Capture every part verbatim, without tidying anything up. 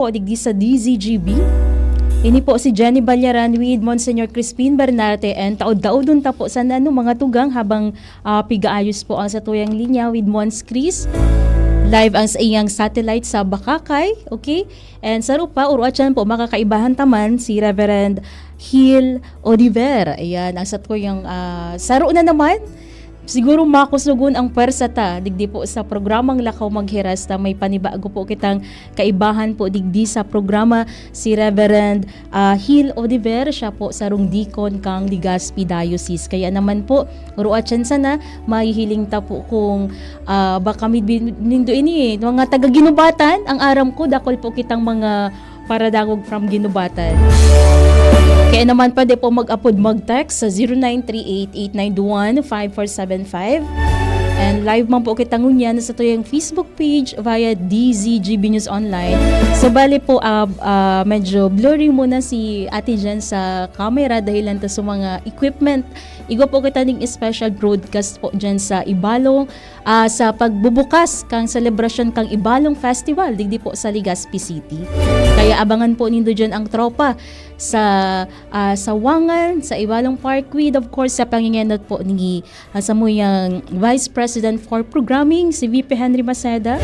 po digdi sa D Z G B. Ini po si Jenny Ballaran with Monsignor Crispin Bernarte, and taod-taodon ta po sana, no, mga tugang, habang, ah, pigaayos po ang satuyang linya with Mons Chris. Live ang sa iyang satellite sa Bacacay, okay? And saro pa, uruatyan po, makakaibahan taman si Reverend Hill Oliver. Ayan, ang satuyang, ah, saro na naman. Siguro makusugon ang pwersa ta digdi po sa programang Lakaw Maghiras ta may panibago po kitang kaibahan po digdi sa programa, si Reverend, ah, Hill Oliver. Siya po sarong deacon kang Legazpi Diocese. Kaya naman po, uruatyan sana, mahihiling ta po kung, ah, baka may bin-, nindo ini, mga taga Ginubatan, ang aram ko, dakul po kitang mga paradangog from Ginubatan. Kaya naman pwede po mag-apod, mag-text sa zero nine three eight eight nine one five four seven five. And live man po kita ngunyan sa tuyang Facebook page via D Z G B News Online. So, bali po, ah, ah, medyo blurry muna si Ate Jen sa camera dahil lang ta sa mga equipment. Igwa po kita ning special broadcast po dyan sa Ibalong, ah, sa pagbubukas kang selebrasyon kang Ibalong Festival digdi po sa Legazpi City. Kaya abangan po nindo dyan ang tropa sa, ah, Sawangan, sa Ibalong Park, with, of course, sa pangingenot po ni, ah, samuyang Vice President for Programming, si V P Henry Maceda.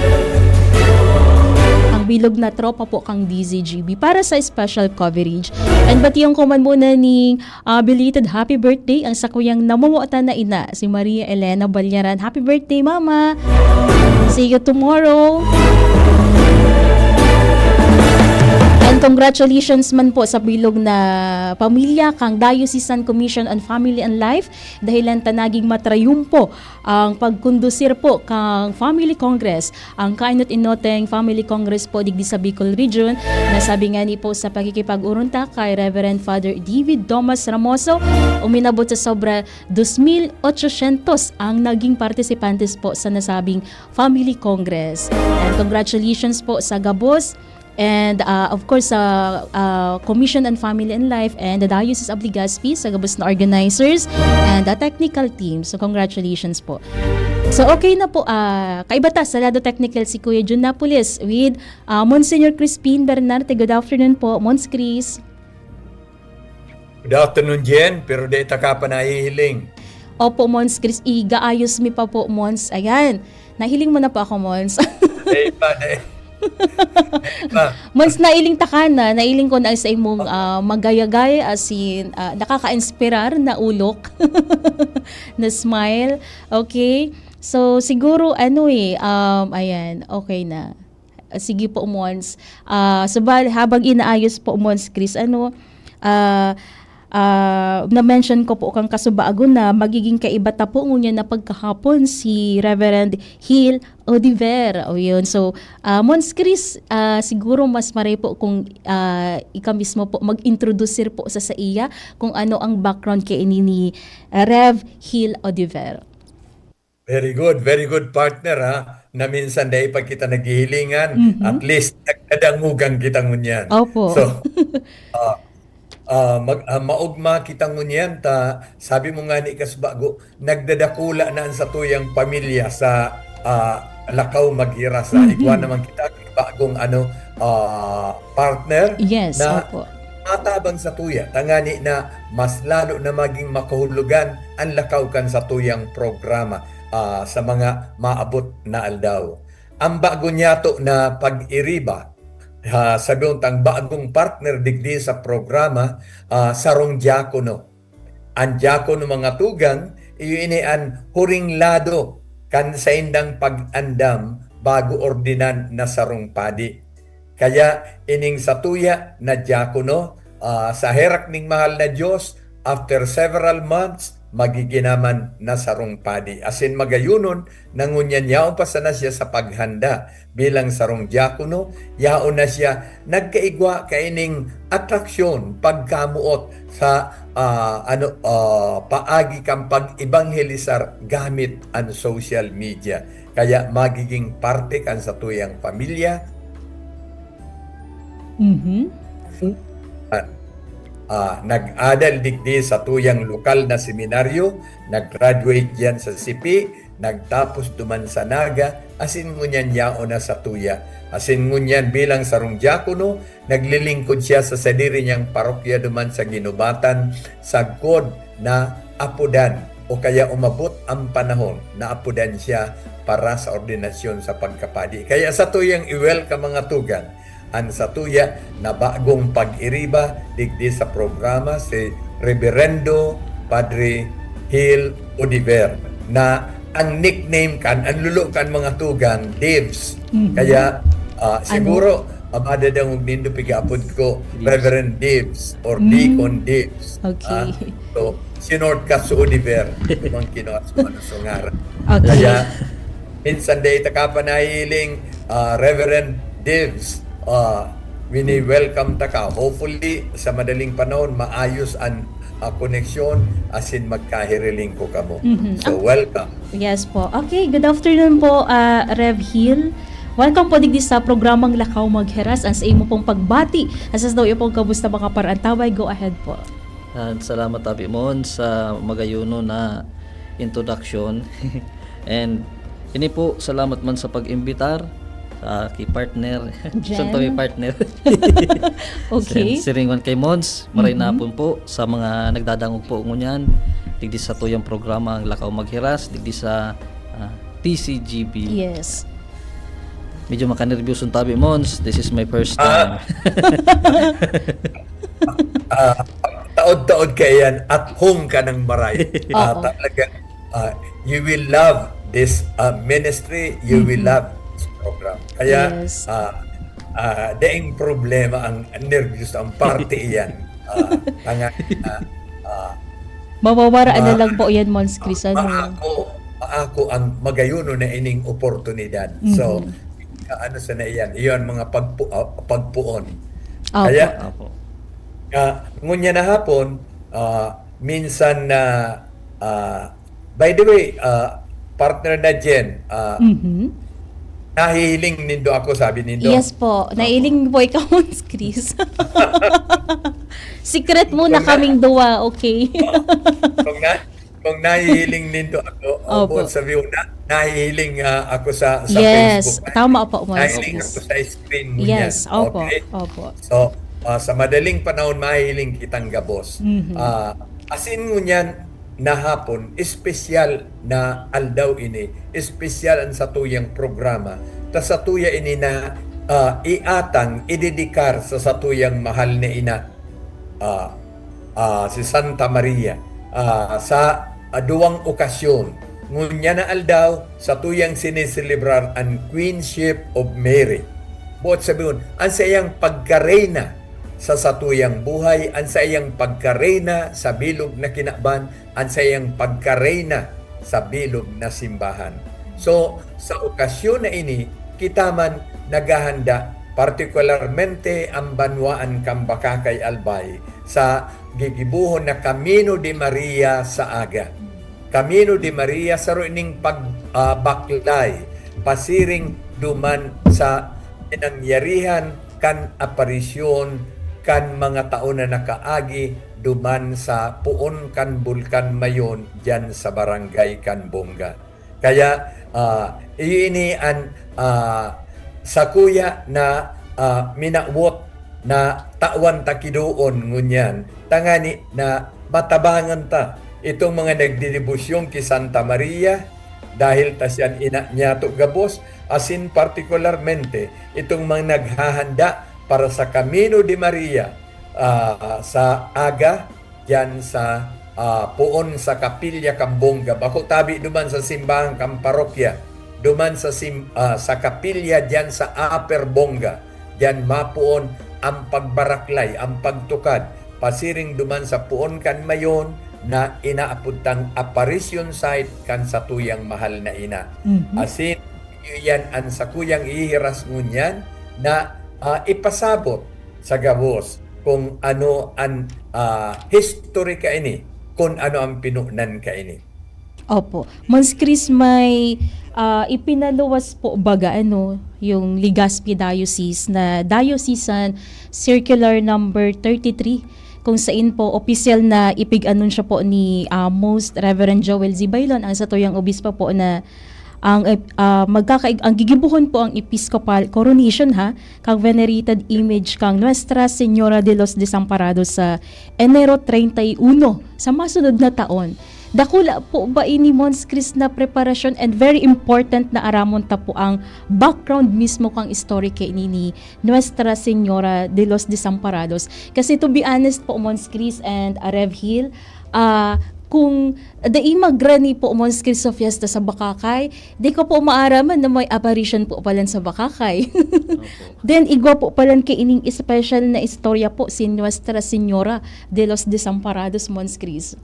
Ang bilog na tropa po kang D Z G B para sa special coverage. And batiyon ko man muna ning, ah, belated happy birthday ang sakuyang namomotan na ina, si Maria Elena Ballaran. Happy birthday, Mama! See you tomorrow! And congratulations man po sa bilog na pamilya kang Diocesan Commission on Family and Life, dahilan ta naging matrayumpo ang pagkondusir po kang Family Congress, ang kainot-inoteng Family Congress po digdi sa Bicol Region, na sabi nga ni po sa pakikipag-orong ta kay Reverend Father David Thomas Ramoso, uminabot sa sobra dos mil ochocientos ang naging participantes po sa nasabing Family Congress. And congratulations po sa gabos. And, ah, of course, sa, ah, Commission on Family and Life and the Diocese of Legazpi, sa gabos na organizers and the technical team. So, congratulations po. So, okay na po. Ah, kaiba ta sa lado technical si Kuya Jun Napoles with, ah, Monsignor Crispin Bernarte. Good afternoon po, Mons Chris. Good afternoon, Jen. Pero di ta ka pa nahihiling. Opo, Mons Chris. Igaayos mi pa po, Mons. Ayan. Nahiling mo na po ako, Mons. Di pa, di. Di pa. Mons, nailing ta ka na. Nailing ko na sa imong, ah, magayagay, as in, ah, nakaka-inspirar na ulok, na smile. Okay? So, siguro, ano eh, um, ayan, okay na. Ah, sige po, Mons. Ah, subali, habang inaayos po, Mons Chris, ano, ah, ah, na-mention ko po kang kasubago na magiging kaiba ta po ngunyan na pagkahapon si Reverend Hill Oliver. O, yun. So, ah, Mons Chris, ah, siguro mas maray po kung, ah, ika mismo po mag-introduce po sa saiya kung ano ang background kaini ni, ah, Rev Hill Oliver. Very good, very good, partner, ha, na minsan dai pa kita naghihilingan, Mhm. at least nagdadangugan kita ngunyan. Opo. So, ah, ah, mag-, ah, maogma kita ngunyan ta, sabi mo nga ni Kasbago, nagdadakula na ang satuyang pamilya sa, ah, Lakaw Maghiras, ha. Mhm. Igwa naman kita bagong, ano, ah, partner Yes, na opo. matabang sa tuya, tangani na mas lalo na maging makahulugan ang lakaw kan satuyang programa, ah, sa mga maabot na aldaw. Ang bago niyato na pag-iriba, ha, sabi tang bagong partner digdi sa programa, ah, sarong diakono. An diakono, mga tugang, iyo ini an huring lado kan saindang pag-andam bago ordinan na sarong padi. Kaya ining satuya na diakono, ah, sa herak ning mahal na Dios, after several months, magiginaman na sarong padi. Asin magayonon na ngunyan yaon pa sana siya sa paghanda bilang sarong diakono, yaon na siya nagkaigwa kaining atraksyon, pagkamuot sa, ah, ano, ah, paagi kan pag-ebanghelisar gamit an social media. Kaya magiging parte kan satuyang pamilya. Mhm. Ah, ah, nag-adal digdi sa tuyang lokal na seminaryo, nag-graduate diyan sa sipi, nagtapos duman sa Naga, asin ngunyan yaon na sa tuya. Asin ngunyan bilang sarong diakono, naglilingkod siya sa sadiri niyang parokya duman sa Guinobatan, sagkod na apodan o kaya umabot ang panahon na apodan siya para sa ordinasyon sa pagkapadi. Kaya sa tuyang i-welcome, mga tugang, an satuya na bagong pag-iriba digdi sa programa, si Reverendo Padre Hill Oliver, na ang nickname kan, ang lolo kan mga tugang, Dibs. Mhm. Kaya, ah, Ano? siguro, ah, madadangog nindo pig-aapod ko, Dibs. Reverend Dibs or Mm. Deacon Dibs. Okay. Ah, so, sinortcut si Oliver, ibang kinuha sa mga sungaran. Okay. Kaya, minsan dai ta ka pa nahihiling, ah, Reverend Dibs, ah, wini-welcome ta ka. Hopefully, sa madaling panahon, maayos an, ah, koneksyon, asin magkahiriling ko kamo. Mhm. So, Ang welcome. Yes po. Okay, good afternoon po, ah, Rev Hill. Welcome po digdi sa programang Lakaw Maghiras. Ang sa imo pong pagbati, ang sa daw iyo pong kamusta mga parantaway, go ahead po. Ah, salamat, Abi Mon, sa magayuno na introduction. And ini po, salamat man sa pag-imbitar, ah, kay partner. Jen. Saan kami partner? Okay. Sin-, siring man kay Mons, maray na Mhm. hapon po sa mga nagdadangog po ngunyan, digdi sa tuyang programa ang Lakaw Maghiras, digdi sa, ah, T C G B. Yes. Medyo makanerbyoso tabi, Mons. This is my first Ah. time. Ah, taod-taod ka iyan at home ka ng maray. Ah, Oo. talaga, ah, you will love this, ah, ministry. You will Mhm. love this program. Kaya, Yes. ah, ah, daing problema ang nervyos, ang parte iyan. Ah, tanga, ah, ah, Mawawara na ma- lang po yan, Mons Chris, ano? maako, maako ang magayuno na ining oportunidad. So, Mhm. ano sa na iyan? Iyon, mga pagpu-, ah, pagpuon. Opo. Kaya, Opo. ah, ngunya na hapon, ah, minsan na, ah, by the way, ah, partner na Jen, ah, Mhm. nahihiling nindo ako, sabi nindo. Yes po. Opo. Nahiling po ikaw, Mons Chris. Secret muna Kung na- kaming duwa, okay? Kung na-, kung nahihiling nindo ako, o Opo. buot sabi mo, na-, nahihiling, ah, ako sa, sa Yes, Facebook. tama po, Mons Nahihiling Chris. ako sa screen mo Yes, niyan. opo, Okay? opo. So, ah, sa madaling panahon, mahihiling kitang gabos. Mhm. Ah, asin ngunyan na hapon, espesyal na aldaw ini, espesyal an satuyang programa. Ta satuya ini na, ah, iatang, idedikar sa satuyang mahal na ina. Ah, ah, si Santa Maria, ah, sa, ah, duwang okasyon. Ngunyan na aldaw, satuyang sineselebrar an Queenship of Mary. Buot sabihon, an saiyang pagkareyna sa satuyang buhay, an saiyang pagkareyna sa bilog na kinaban, an saiyang pagkareyna sa bilog na simbahan. So, sa okasyon na ini, kita man naghahanda, partikularmente an banwaan kan Bacacay, Albay, sa gigibohon na Camino de Maria sa aga. Camino de Maria, saro ining pag-, ah, baklay, pasiring duman sa pinangyarihan kan aparisyon kan mga tao na nakaagi duman sa poon kan Bulkan Mayon, diyan sa barangay kan Bonga. Kaya, ah, iyo ini an, ah, sakuya na, ah, minawot na tawan ta ki doon ngunyan, tangani na matabangan ta itong mga nagdedebosyon ki Santa Maria, dahil ta siya an ina niyato gabos, asin partikularmente itong mga naghahanda para sa Camino de Maria, ah, sa aga, diyan sa, ah, poon sa Kapilya kan Bonga. Bako tabi duman sa simbahan kan parokya, duman sa sim-, ah, sa kapilya diyan sa Upper Bonga. Diyan mapoon ang pagbaraklay, ang pagtukad, pasiring duman sa poon kan Mayon na inaapod tang apparition site kan satuyang mahal na ina. Mhm. Asin, iyo yan an sakuyang ihiras ngunyan na, ah, ipasabot sa gabos kung ano an, ah, history kaini, kung ano ang pinunan kaini. Opo. Mons Chris, may, ah, ipinaluwas po baga, ano, yung Legazpi Diocese na Diocesan Circular number thirty-three kung sain po opisyal na ipig-anunsyo po ni, ah, Most Reverend Joel Zibaylon, ang satuyang obispo po, na ang ep-, ah, magkakaig-, ang gigibohon po ang episcopal coronation, ha, kang venerated image kang Nuestra Señora de los Desamparados sa Enero treinta y uno sa masunod na taon. Dakula po ba ini, Mons Chris, na preparasyon, and very important na aramon ta po ang background mismo kang story kaini ni Nuestra Señora de los Desamparados. Kasi, to be honest po, Mons Chris and, ah, Rev Hill, ah, kung dai magrani po, Mons Chris, sa fiesta sa Bacacay, di ko po maaraman na may apparition po palan sa Bacacay. Opo. Then, igwa po palan kaining special na istorya po si Nuestra Señora de los Desamparados, Mons Chris.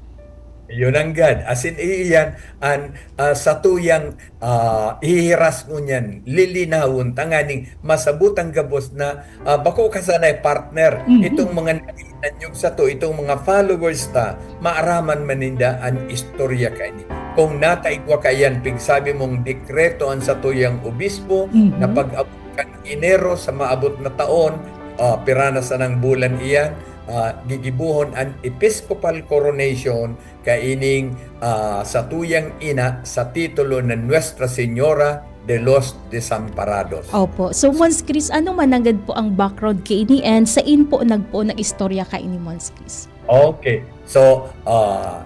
Yun ang gad. As in, iyan, an, ah, satuyang, ah, ihihiras ngunyan, lilinawon, tanganing masabot ang gabos na, ah, bako ka sana'y partner. Mhm. Itong mga nagtanyog sato, itong mga followers ta, maaraman man ninda an istorya kaini. Kung nataigwa kaiyan, pigsabi mong dekreto an satuyang obispo, Mhm. na pag-abot kan Enero sa maabot na taon, ah, pira na sanang bulan iyan, ah, gigibohon an episcopal coronation kaining, ah, satuyang ina sa titulo na Nuestra Señora de los Desamparados. Opo. So, Mons Chris, ano man nanggad po ang background kaini, and sain po nagpoon ang istorya kaini, Mons Chris? Okay. So, ah,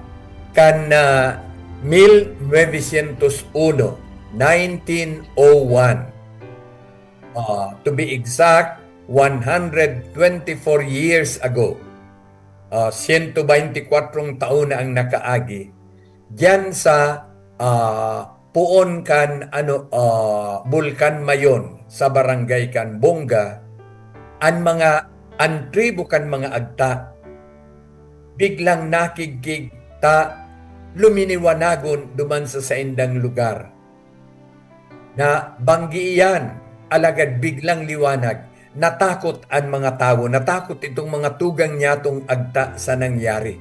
kan, ah, mil novecientos uno, nineteen oh one, ah, to be exact, one hundred twenty-four years ago, ah, siyento baynti kwatro taon na ang nakaagi, diyan sa, ah, puon kan, ano, ah, Bulkan Mayon sa barangay kan Bonga, an mga, an tribo kan mga Agta biglang nakigkig ta luminiwanagon duman sa saindang lugar. Na banggi iyan, alagad biglang liwanag, natakot an mga tawo, natakot itong mga tugang niyatong Agta sa nangyari.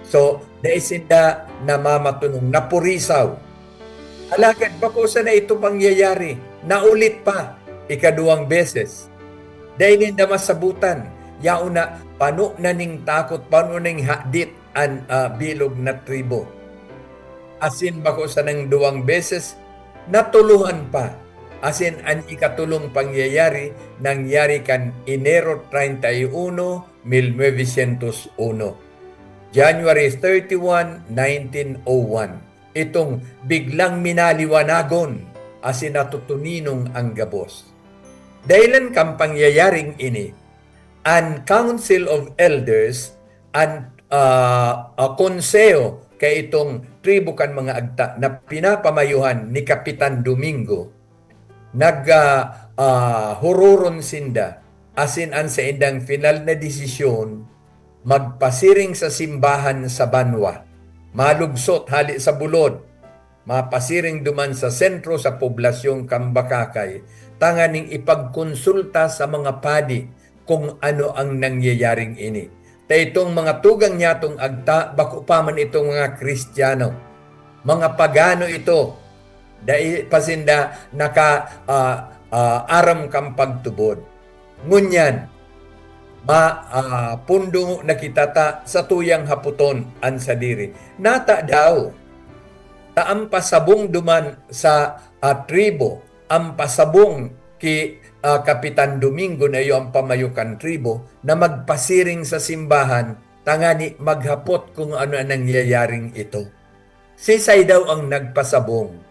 So, dai sinda namamatonong, napurisaw. Alagad bako sana ito pangyayari, naulit pa, ikaduwang beses. Dai ninda masabutan, yaon na pano na ning takot, pano ning hadit an, ah, bilog na tribo. Asin bako sanang duwang beses, natuluhan pa. Asin an ikatulong pangyayari nangyari kan Enero treinta y uno, mil novecientos uno. January thirty-one, nineteen oh one. Itong biglang minaliwanagon asin natutuninong ang gabos. Dahilan kan pangyayaring ini, an Council of Elders, an, ah, ah, konseho kaitong tribo kan mga Agta na pinapamayuhan ni Kapitan Domingo, nag, ah, ah, huroron sinda, asin an saindang final na desisyon, magpasiring sa simbahan sa banwa, malugsot hali sa bulod, mapasiring duman sa sentro sa poblasyong Kambakakay, tanganing ipagkonsulta sa mga padi kung ano ang nangyayaring ini. Ta itong mga tugang niyatong Agta, bako pa man itong mga Kristiyano. Mga pagano ito. Dai pa sinda naka, ah, ah, aram kan pagtubod. Ngunyan, ma-, ah, pundungo na kita ta satuyang hapoton an sadiri. Nata daw ta an pasabong duman sa, ah, tribo, an pasabong ki, ah, Kapitan Domingo na iyo an pamayo kan tribo, na magpasiring sa simbahan tangani maghapot kung ano an nangyayaring ito. Sisay daw ang nagpasabong?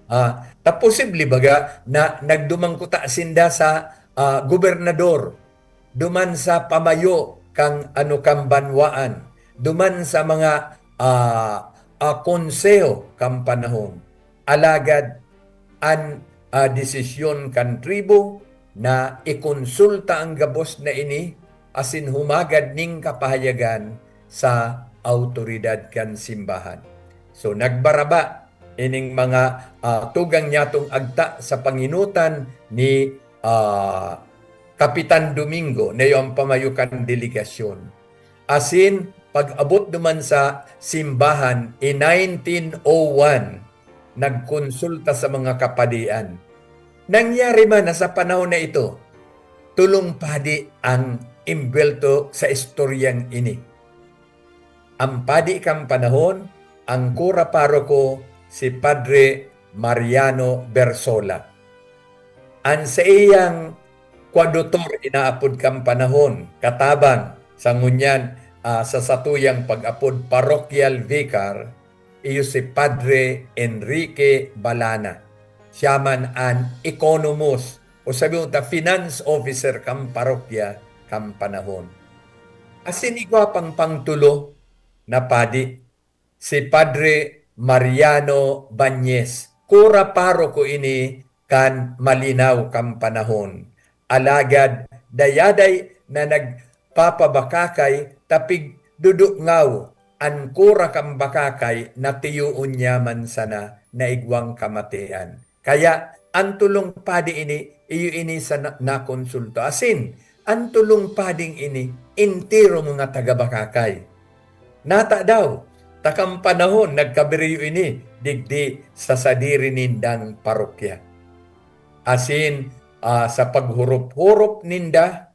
Ah, ta posible baga na nagduman kuta sinda sa, ah, gobernador, duman sa pamayo kan, ano, kan banwaan, duman sa mga, ah, ah, konseho kan panahon. Alagad an, ah, desisyon kan tribo na ikonsulta ang gabos na ini asin humagad ning kapahayagan sa awtoridad kan simbahan. So, nagbaraba ining mga, ah, tugang niyatong Agta sa pangenotan ni, ah, Kapitan Domingo na iyo an pamayo kan delegasyon. Asin, pag-abot duman sa simbahan, in nineteen oh one, nagkonsulta sa mga kapadian. Nangyari man na sa panahon na ito, tolong padi ang imbwelto sa istoryang ini. Ang padi kan panahon, ang kura paroko, si Padre Mariano Bersola. Ang saiyang kwadutor inaapod kan panahon, katabang sa ngunyan, ah, sa satuyang pag-apod parochial vicar, iyo si Padre Enrique Balana. Siya man an economos o sabi mo ta finance officer kan parokya kan panahon. Asin igwa pang pangtulo na padi, si Padre Mariano Bañez. Kura paroko ini kan Malinao kan panahon. Alagad dayaday na nagpapabakakay tapig dudungaw an kura kan bakakay na tiyoon niya man sana na igwang kamatian. Kaya an tulong padi ini, iyo ini sa na-, nakonsulta. Asin, an tulong pading ini, entero mga taga-Bakakay. Nata daw, ta kan panahon nagkabiriyo ini digdi sa sadiri nindang parokya. Asin, ah, sa paghurop-hurop ninda,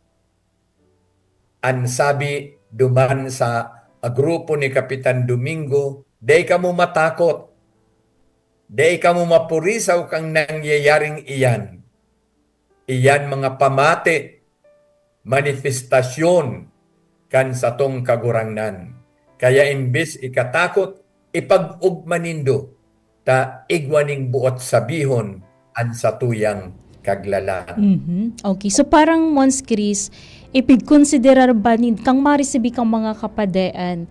an sabi duman sa, ah, grupo ni Kapitan Domingo, "Dai kamo matakot. Dai kamo mapurisaw kan nangyayaring iyan. Iyan mga pamati, manifestasyon kan satong Kagurangnan. Kaya imbes ikatakot, ipag-ogma nindo, ta igwa ning buot sabihon an satuyang kaglalaan." Mhm. Okay. So, parang, Mons Chris, ipigkonsiderar ba nin-, kang maresibi kang mga kapadean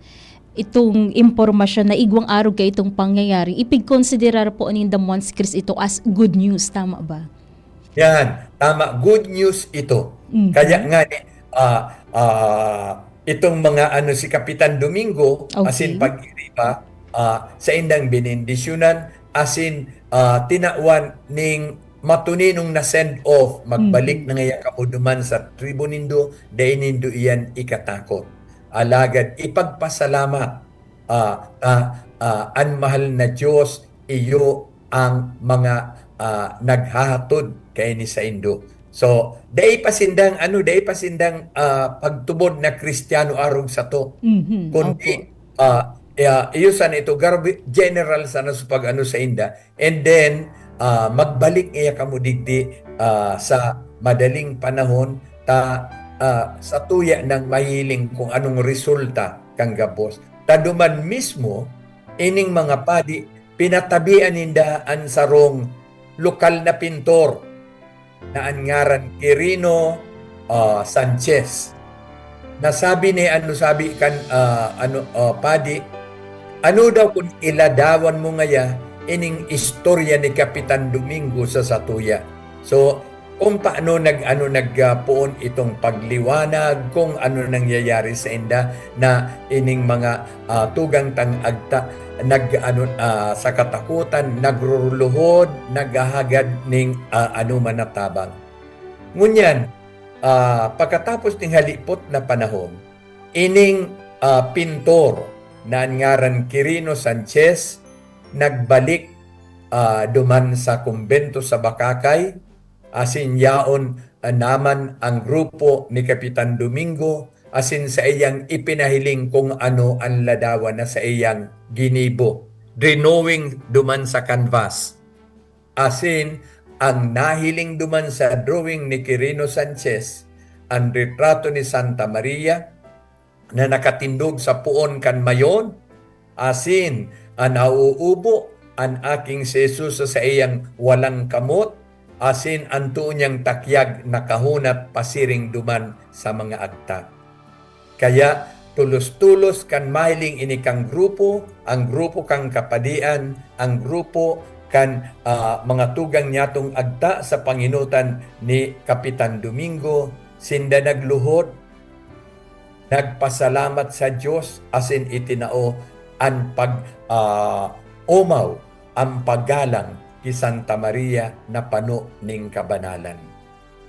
itong impormasyon na igwang arog ka itong pangyayari, ipigkonsiderar po ninda, Mons Chris, ito as good news, tama ba? Yan, tama. Good news ito. Mhm. Kaya nga, eh, ah, ah, itong mga ano, si Kapitan Domingo, Okay. asin pag-iriba, ah, saindang benendisyonan, asin, ah, tinawan ning matuninong na send off. Magbalik Mhm. na ngaya kamo duman sa tribo nindo, dai nindo iyan ikatakot. Alagad ipagpasalamat, ah, ah, ah, an mahal na Dios, iyo ang mga, ah, naghahatod kaini saindo. So, dai pa sindang, ano, dai pa sindang, ah, pagtubod na Kristiyano arog sato. Mhm, Kundi, opo. ah, iya, iyo sana ito, garbi-, general sana sa pag-ano sainda. And then, ah, magbalik ngaya kamo digdi, ah, sa madaling panahon, ta, ah, satuya nang mahiling kung anong resulta kan gabos. Ta duman mismo, ining mga padi, pinatabian ninda an sarong lokal na pintor na an ngaran Quirino, ah, Sanchez. Nasabi ni, ano sabi kan, ah, ano, ah, padi, "Ano daw kun iladawan mo ngaya ining istorya ni Kapitan Domingo sa satuya?" So, kung paano nag-, ano, nag, ah, poon itong pagliwanag kung ano nangyayari sainda na ining mga, ah, tugang tang agta nag-, ano, ah, sa katakutan, nagruruluhod, naghahagad ning, ah, anoman na tabang. Ngunyan, ah, pagkatapos ning halipot na panahon, ining, ah, pintor na an ngaran Quirino Sanchez nagbalik, ah, duman sa kumbento sa Bakakay, asin yaon, ah, naman ang grupo ni Kapitan Domingo, asin saiyang ipinahiling kung ano an ladawan na saiyang ginibo, drawing duman sa canvas. Asin, ang nahiling duman sa drawing ni Quirino Sanchez, an retrato ni Santa Maria na nakatindog sa poon kan mayon, asin an nauubo, an aking si Jesus sa saiyang walang kamot, asin an too niyang takyag nakahunat pasiring duman sa mga agta. Kaya, tolos-tolos kan mahiling ini kan grupo, ang grupo kan kapadian, ang grupo kan, ah, mga tugang niyatong agta sa pangenotan ni Kapitan Domingo, sinda nagluhod, nagpasalamat sa Dios asin itinao an pag, ah, omaw, an paggalang ki Santa Maria na pano ning kabanalan.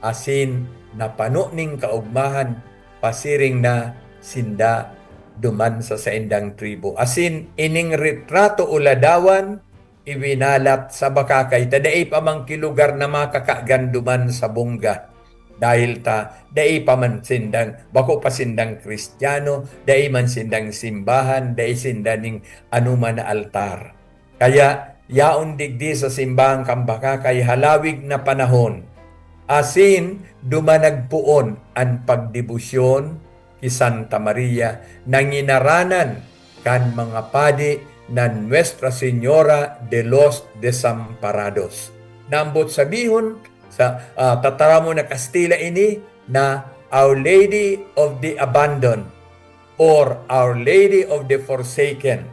Asin napano ning kaogmahan, pasiring na sinda duman sa saindang tribo. Asin ining retrato o ladawan, iwinalat sa Bakakay, ta dai pa man ki lugar na makakagan duman sa bongga. Dahil ta, dai pa man sindang, bako pa sindang Kristiyano, dai man sindang simbahan, dai sinda ning anoman na altar. Kaya, yaon digdi sa simbahang kambaka kay halawig na panahon, asin duman nagpoon an pagdebosyon ki Santa Maria na nginaranan kan mga padi na Nuestra Señora de los Desamparados. Naambot sabihon sa, ah, tataramon na Kastila ini na Our Lady of the Abandon or Our Lady of the Forsaken.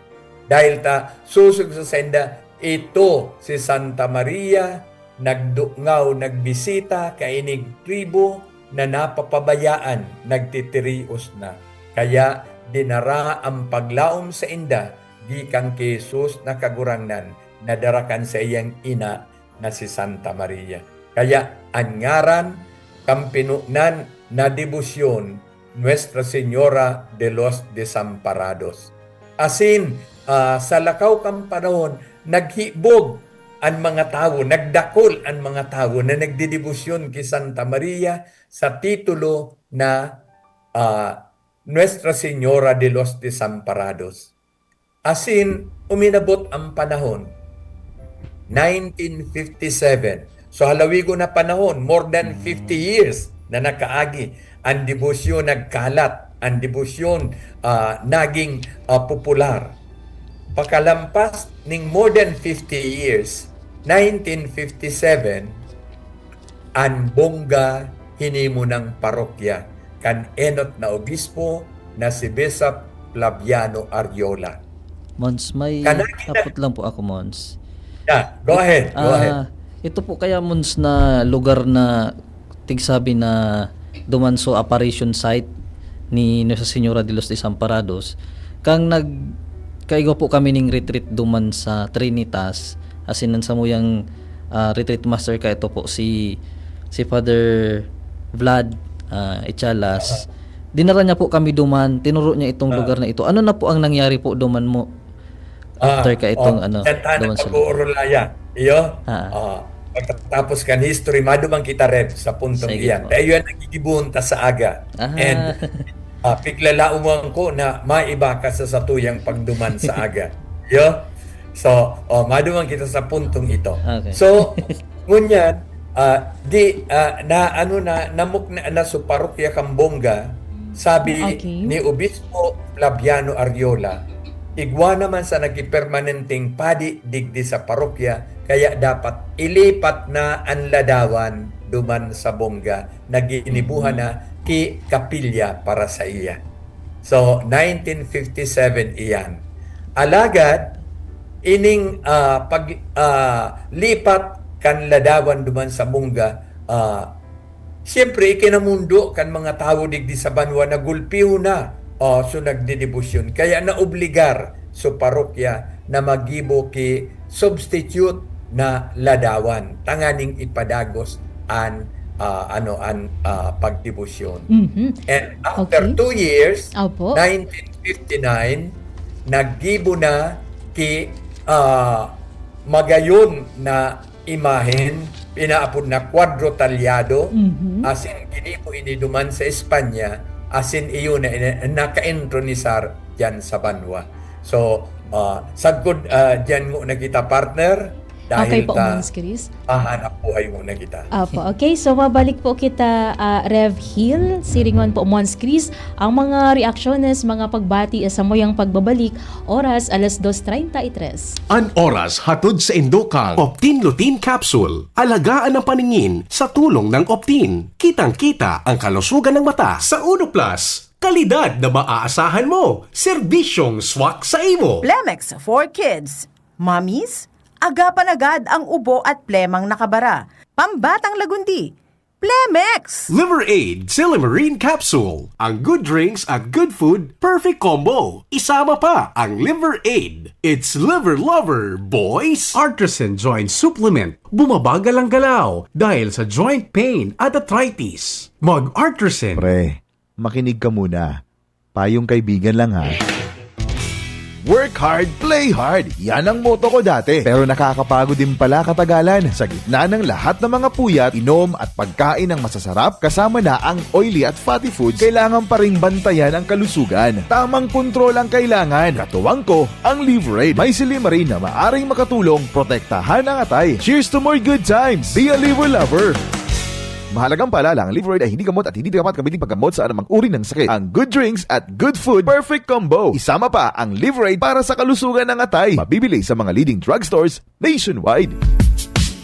Dahil ta susog sa senda, ito si Santa Maria, nagdungaw, nagbisita kaining tribo na napapabayaan, nagtitirios na. Kaya dinara ang paglaom sa inda gikan ki Jesus na Kagurangnan na dara kan saiyang ina na si Santa Maria. Kaya an ngaran kan pinunan na debosyon, Nuestra Señora de los Desamparados. Asin, ah, sa lakaw kan panahon, naghibog an mga tawo, nagdakol an mga tawo na nagdedebosyon ki Santa Maria sa titulo na, ah, Nuestra Señora de los Desamparados. Asin, uminabot ang panahon, nineteen fifty-seven. So, halawigon na panahon, more than fifty years na nakaagi, ang debosyon nagkalat, ang debosyon, ah, naging, ah, popular. Pakalampas ning more than fifty years, nineteen fifty-seven, an Bongga hinimo nang parokya kan enot na obispo na si Bishop Flaviano Ariola. Mons, may Kanagi na- hapot lang po ako, Mons. Yeah, go ahead, go Ah, ahead. Ito po kaya, Mons, na lugar na tigsabi na duman so apparition site ni Nuestra Señora de los Desamparados, kang nag-, kaigwa po kami ning retreat duman sa Trinitas, asin ang samuyang, ah, retreat master ka ito po si, si Father Vlad, ah, Echalas. Dinara niya po kami duman, tinuro niya itong Ah. lugar na ito. Ano na po ang nangyari po duman mo after ka itong, Oh, ano, diyan tayo duman sa pag-uurulayan. Iyo? Ah. Oh, pagkatapos kan history, madumang kita, Rev, sa puntong Sige iyan. po. Kaya yun, nagigibon ta sa aga. Ah. And ah, piglalaoman ko na maiba ka sa satuyang pagduman sa aga. Iyo? So, oh, madumang kita sa puntong ito. Okay. So, ngunyan, ah, di, ah, na, ano na, namukna na sa parokya kan Bongga, sabi Okay. ni Obispo Flaviano Ariola, igwa naman sa nagkipermanenteng padi digdi sa parokya, kaya dapat ilipat na an ladawan duman sa Bongga na ginibuhan na ki kapilya para sa iya. So, nineteen fifty-seven iyan. Alagad, ining, ah, pag, ah, lipat kan ladawan duman sa Bongga, ah, siyempre, ikinamundo kan mga tawo digdi sa banwa na gulpiyo na. Oh, so nagdedebosyon. Kaya naobligar so parokya na maggibo ki substitute na ladawan tanganing ipadagos an, ah, ano, an, ah, pagdebosyon. Mhm. And after Okay. two years, Opo. nineteen fifty-nine, naggibo na ki, ah, magayon na imahen, pinaapod na kwadro talyado, Mhm. asin ginibo ini duman sa Espanya, asin iyo na ini, nakaentronisar diyan sa banwa. So, ah, sagkod, ah, diyan mo na kita, partner, dahil Okay po, ta Mons Chris. mahanap buhay mo na kita. Opo. Okay, so mabalik po kita, ah, Rev Hill. Siringon po, Mons Chris, ang mga reaksyones, mga pagbati sa samuyang pagbabalik, oras alas dos treinta y tres. An oras hatod sa indo kang Optin Lutein Capsule. Alagaan ang paningin sa tulong ng Optin. Kitang-kita ang kalusugan ng mata. Sa Uno Plus, kalidad na maaasahan mo. Serbisyong swak sa imo. Plemex for Kids. Mommies, agapan agad ang ubo at plemang nakabara. Pambatang lagundi. Plemex! Liver Aid Silymarin Capsule. Ang good drinks at good food, perfect combo. Isama pa ang Liver Aid. It's Liver Lover, boys! Artisan Joint Supplement. Bumabagal ang galaw dahil sa joint pain at arthritis. Mag-Artisan. Pre, makinig ka muna. Payong kaibigan lang, ha. Work hard, play hard. Yan ang motto ko dati. Pero nakakapagod din pala katagalan. Sa gitna ng lahat ng mga puyat, inom at pagkain ng masasarap, kasama na ang oily at fatty foods, kailangan pa ring bantayan ang kalusugan. Tamang kontrol ang kailangan. Katuwang ko, ang Livraid. May silymarin na maaring makatulong protektahan ang atay. Cheers to more good times! Be a Liver Lover! Mahalagang paalala, ang Livraid ay hindi gamot at hindi dapat gamitin paggamot sa anumang uri ng sakit. Ang good drinks at good food, perfect combo. Isama pa ang Livraid para sa kalusugan ng atay. Mabibili sa mga leading drugstores nationwide.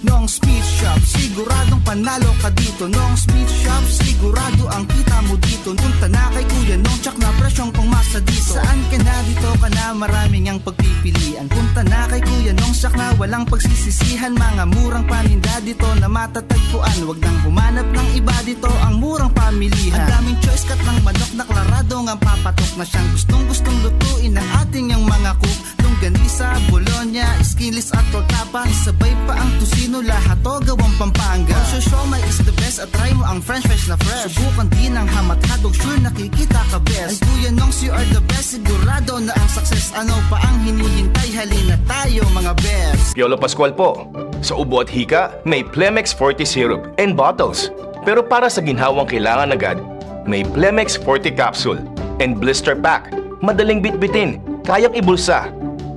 Nong's Meat Shop, siguradong panalo ka dito. Nong's Meat Shop, sigurado ang kita mo dito. Punta na kay Kuya Nong, tsak na presyong pangmasa dito. Saan ka na, dito ka na, maraming ang pagpipilian. Punta na kay Kuya Nong, tsak na walang pagsisisihan. Mga murang paninda dito na matatagpuan. Wag nang humanap ng iba dito, ang murang pamilihan. Ang daming choice, cut ng manok na klarado ngang papatok na siyang gustong-gustong lutuin ng ating yang mga cook. Longganisa, bologna, skinless at tortapa. Isabay pa ang tocino, lahat to gawang Pampanga. Ang siomai is the best at try mo ang french fries na fresh. Subukan din ang ham at hotdog, sure nakikita ka best. Ay Kuya Nongs, you are the best, sigurado na ang success. Ano pa ang hinihintay? Halina tayo mga best. Piolo Pascual po. Sa ubo at hika, may Plemex Forte Syrup and bottles. Pero para sa ginhawang kailangan agad, may Plemex Forte Capsule and Blister Pack. Madaling bitbitin, kayang ibulsa.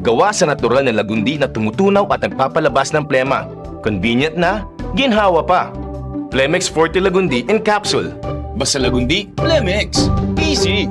Gawa sa natural na lagundi na tumutunaw at nagpapalabas ng plema. Convenient na, ginhawa pa. Plemex Forte Lagundi in Capsule. Basta Lagundi, Plemex. Easy!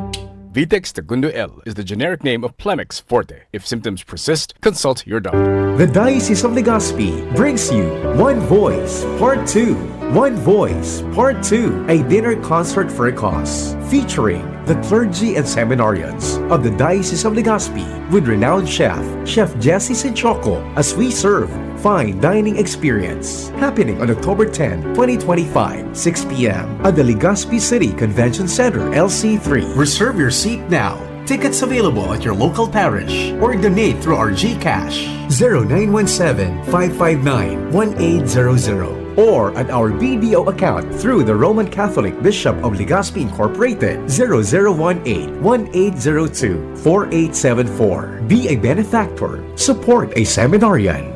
Vitex Tagundo L is the generic name of Plemex Forte. If symptoms persist, consult your doctor. The Diocese of Legazpi brings you One Voice Part two. One Voice Part two, a dinner concert for a cause, featuring the clergy and seminarians of the Diocese of Legazpi with renowned chef, Chef Jesse Sinchoco, as we serve fine dining experience. Happening on October ten, twenty twenty-five, six p.m. at the Legazpi City Convention Center, L C three. Reserve your seat now. Tickets available at your local parish or donate through our GCash, zero nine one seven, five five nine, one eight zero zero, or at our BDO account through the Roman Catholic Bishop of Legazpi Incorporated, zero zero one eight, one eight zero two, four eight seven four. Be a benefactor. Support a seminarian.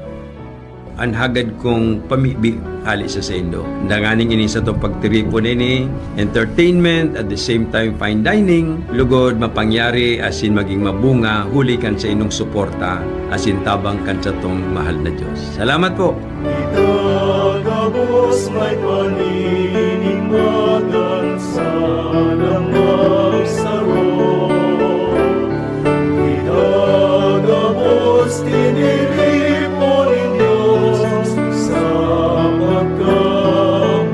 An hagad kong pamibi hale sa saindo. Danganing ini satong pagtiripon ini, entertainment, at the same time fine dining, lugod mapangyari asin maging mabunga huli kan saindong suporta asin tabang kan satong mahal na Dios. Salamat po! Itagabos may paninigmagan sa lamang saro. Itagabos tiniripon nin Dios sa pagkamuot.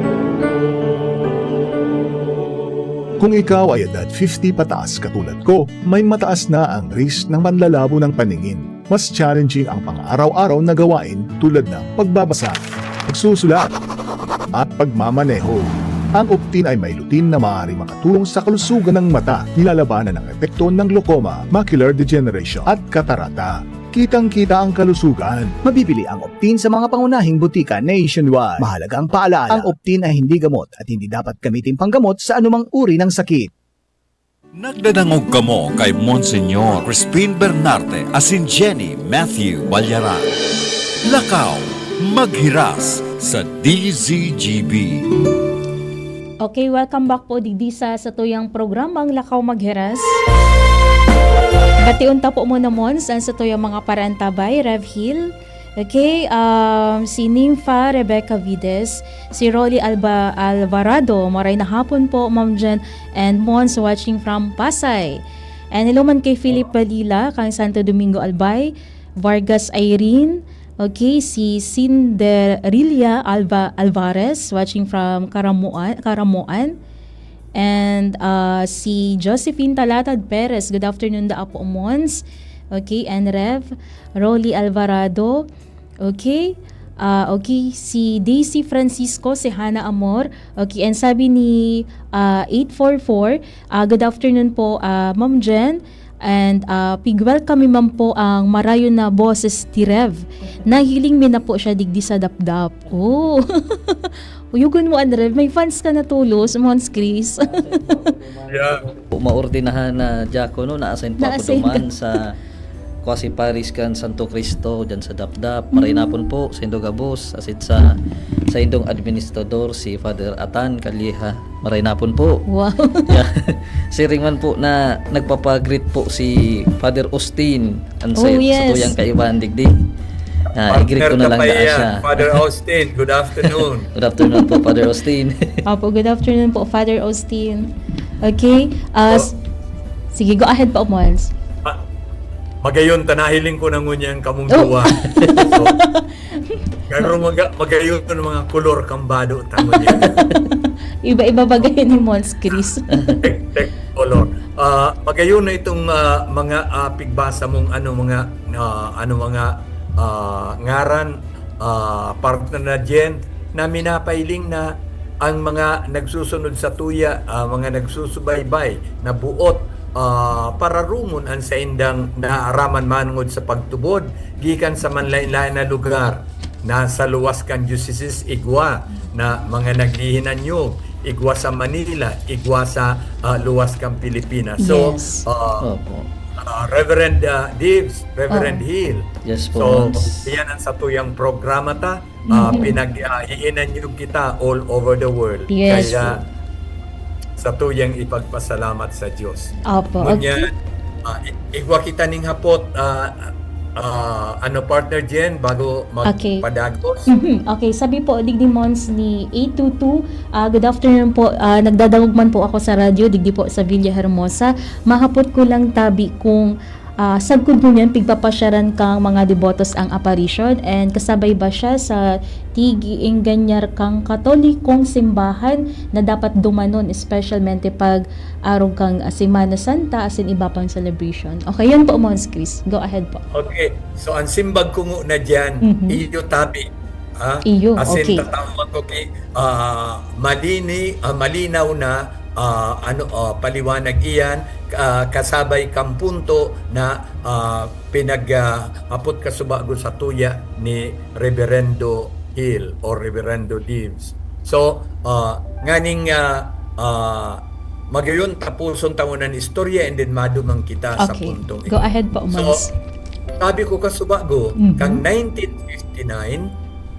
Kung ikaw ay edad fifty pataas katulad ko, may mataas na ang risk ng panlalabo ng paningin. Mas challenging ang pang-araw-araw na gawain tulad ng pagbabasa, pagsusulat, at pagmamaneho. Ang Optin ay may lutein na maaaring makatulong sa kalusugan ng mata, nilalabanan ang epekto ng glaucoma, macular degeneration, at katarata. Kitang-kita ang kalusugan. Mabibili ang Optin sa mga pangunahing butika nationwide. Mahalagang paalala, ang Optin ay hindi gamot at hindi dapat gamitin panggamot sa anumang uri ng sakit. Nagdadangog kamo kay Monsignor Crispin Bernarte asin Jenny Matthew Balyaran. Lakaw Maghiras sa D Z G B. Okay, welcome back po digdi sa satuyang programang Lakaw Maghiras. Bation ta po muna, Mons, ang satuyang mga paraantabay, Rev Hill. Okay, um, si Nympha Rebecca Vides, si Rolly Alba Alvarado, maray na hapon po, Ma'am Jen and Mons, watching from Pasay. And hello man kay Philip Balila, kang Santo Domingo Albay, Vargas Irene, okay, si Cinderilla Alba Alvarez, watching from Karamuan, Karamuan. And uh, si Josephine Talatad Perez, good afternoon, Daapo Mons. Okay, and Rev, Rolly Alvarado. Okay. Ah, okay, si Daisy Francisco, si Hana Amor. Okay, and sabi ni ah, eight four four, ah, good afternoon po, ah, Ma'am Jen. And ah, pig-welcome mi man po ang marayon na boses ti Rev. Nahiling mi na po siya digdi sa Dapdap. Oh. Uyugon mo an Rev, may fans ka na tolos, Mons Chris. Yeah. Maordenahan na diakono, na-assign pa ako Na-assign ka. duman sa Kwasi Paris kan Santo Cristo diyan sa Dapdap. Maray na pon po sa indong gabos, asin sa, sa indong administrador, si Father Atan Calleja. Maray na pon po. Wow. Yeah. Siring man po na nagpapagreet po si Father Austin, ang sa, Oh, sa yes. tuyang kaibahan digdi. Ah, i-greet ko na lang Partner daa Tapaya, siya. Father Austin, good afternoon. Good afternoon po, Father Austin. Opo, good afternoon po, Father Austin. Okay. Uh, Oh. s- sige, go ahead po, Mons. Ah, magayon ta, nahiling ko na ngunyan kamong Oh. duwa. So, pero maga, magayon ang mga kolor kambado ta ngunyan. Iba-iba bagay ni Mons Chris. Tek, tek, kolor. Ah, magayon na itong ah, mga ah, pigbasa mong ano mga ah, ano mga ah, ngaran ah, partner na Jen na minapailing na ang mga nagsusunod sa tuya, ah, mga nagsusubaybay na buot ah, pararungon ang saindang naaraman manongod sa pagtubod gikan sa manlain-lain na lugar na sa luwas kan diocese igwa na mga naghihinanyog, igwa sa Manila, igwa sa ah, luwas kan Pilipinas. So, Yes. ah, Opo. ah, Reverend ah, Dibs, Reverend Oo. Hill. Yes po, So, Mons. yan ang satuyang programa ta. Ah, Mhm. pinag-iinan nyo kita all over the world. Yes. Kaya satuyang ipagpasalamat sa Diyos. Opo. Ngunyan, ah, i- igwa kita ning hapot, ah, ah, ano, partner Jen, bago Okay. magpadagos. Mhm. Okay, sabi po digdi, Mons, ni eight two two, ah, good afternoon po. Ah, nagdadangog man po ako sa radyo, digdi po sa Villahermosa. Mahapot ko lang tabi kung ah, sagkod ngunyan pigpapasyaran kang mga debotos ang aparisyon, and kasabay ba siya sa tig-iinganyar kang Katolikong simbahan na dapat dumanon, espesyalmente pag arog kang ah, Semana Santa asin iba pang celebration? Okay, yun po, Mons Chris. Go ahead po. Okay. So, ang simbag ko na dyan, Mhm. iyo tabi. Ha? Iyo, Asin okay. Tatawag ko kay ah, malini, ah, malinaw na ah, ano ah, paliwanag iyan, ah, kasabay kang punto na ah, pinag ah, apot kasubago sa tuya ni Reverendo Hill or Reverendo Dibs. So, ah, nganing ah, ah, magayon tapuson ta muna an istorya and then maduman kita sa Okay. puntong Go ahead po, So, Mons. sabi ko kasubago, Mhm. kang nineteen fifty-nine,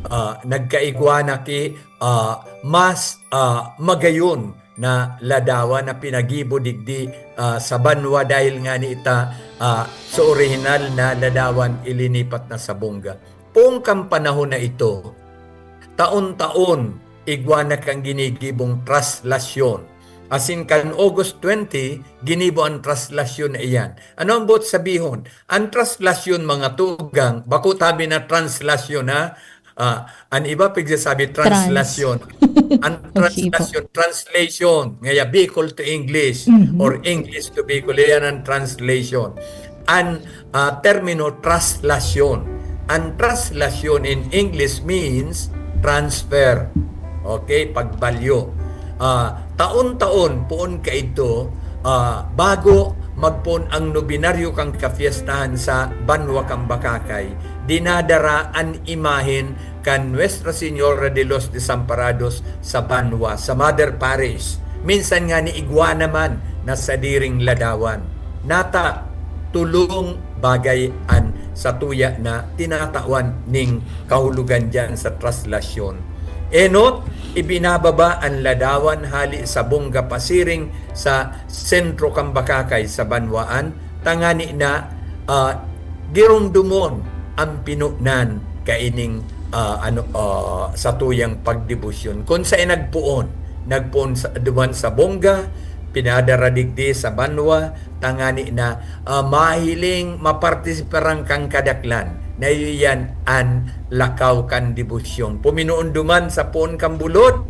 ah, nagkaigwa na ki ah, mas ah, magayon na ladawan na pinagibo digdi ah, sa banwa dahil nga ni ita ah, sa orihinal na ladawan ilinipat na sa Bongga. Poon kan panahon na ito, taon-taon igwa na kan ginigibong traslasyon. Asin kan August twenty, ginibo an traslasyon na iyan. Ano ang buot sabihon? An traslasyon, mga tugang, bako tabi na translasyon, ha? Ah, an iba pigsasabi Trans. translasyon. An Okay po. translasyon, translation, ngaya Bicol to English Mhm. or English to Bicol, yan ang translation. An ah, termino traslasyon. An traslasyon in English means transfer. Okay, pagbalyo. Ah, taon-taon, poon kaidto, ah, bago magpoon ang nobinaryo kan kapiestahan sa banwa kan Bacacay, dinadara an imahen kan Nuestra Señora de los Desamparados sa banwa, sa Mother Parish. Minsan nga ni igwa naman na sadiring ladawan. Nata, tulong bagay an satuya na tinatawan ning kahulogan diyan sa traslasyon. Enot, ibinababa an ladawan hali sa Bongga pasiring sa sentro kan Bacacay sa banwaan, tangani na, ah, giromdomon an pinonan kaining, ah, ano, ah, satuyang pagdebosyon. Kun saen nagpoon, nagpoon sa, duman sa Bongga, pinadara digdi sa banwa, tangani na, ah, mahiling mapartisiparan kan kadaklan. Na iyo yan an lakaw kan debosyon. Puminoon duman sa poon kan bulod,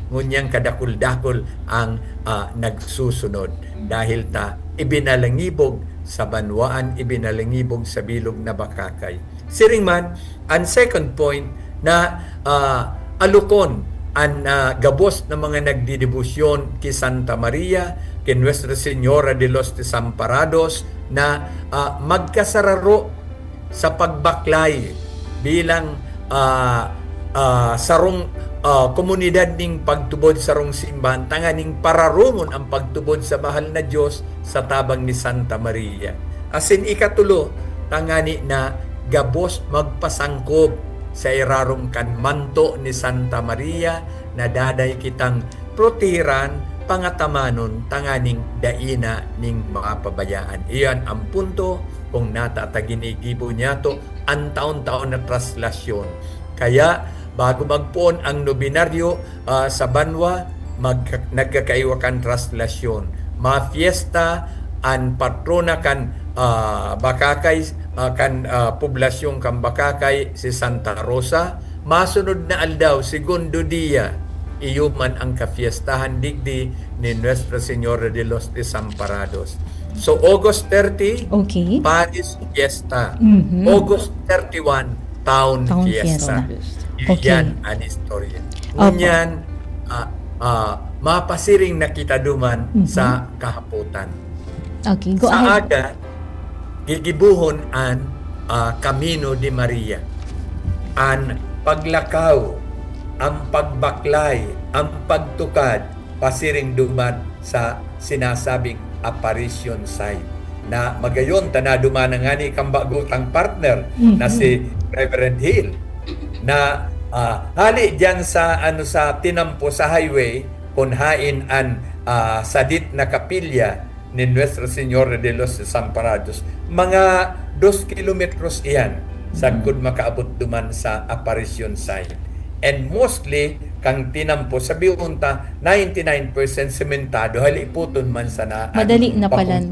ngunyan kadakul-dakul ang, ah, nagsusunod. Dahil ta ibinalangibog sa banwaan, ibinalangibog sa bilog na Bacacay. Siring man, an second point na, ah, alokon an, ah, gabos na mga nagdedebosyon ki Santa Maria, ki Nuestra Señora de los Desamparados na, ah, magkasararo sa pagbaklay bilang, ah, ah, sarong, ah, komunidad ning pagtubod, sarong simbahan, tanganing pararungon ang pagtubod sa mahal na Dios sa tabang ni Santa Maria. Asin ikatulo, tangani na gabos magpasangkob sa irarom kan manto ni Santa Maria, na daday kitang protehiran, pangatamanon, tanganing dai na nin mapabayaan. Iyan ang punto kung nata ta ginigibo niyato an taon-taon na traslasyon. Kaya, bago magpoon ang nobinaryo, ah, sa banwa, mag-, nagkakaiwa kan traslasyon. Mafiesta an patrona kan, ah, Bacacay, ah, kan, ah, poblasyon kan Bacacay, si Santa Rosa. Masunod na aldaw, segundo dia, iyo man ang kafiestahan digdi ni Nuestra Señora de los Desamparados. So, August thirty, Okay. Paris Fiesta. Mhm. August thirty-one, Town Town Fiesta. Fiesta. Okay. Iyan an istorya. Opo. Ngunyan, ah, ah, mapasiring na kita duman Mhm. sa kahapotan. Okay, go Sa ahead. aga, gigibuhon an, ah, Camino de Maria. An paglakaw, ang pagbaklay, ang pagtukad, pasiring duman sa sinasabing apparition site, na magayon ta naduman na ngani kan bago tang partner na Mhm. si Reverend Hill, na, ah, hali diyan sa, ano, sa tinampo sa highway, kun hain an, ah, sadit na kapilya ni Nuestra Señora de los Desamparados, mga dos kilometros iyan sagkod makaabot duman sa apparition site. And mostly, kang tinampo, sabihon ta, ninety-nine percent sementado, haliputon man sana an Madali na bakong palan.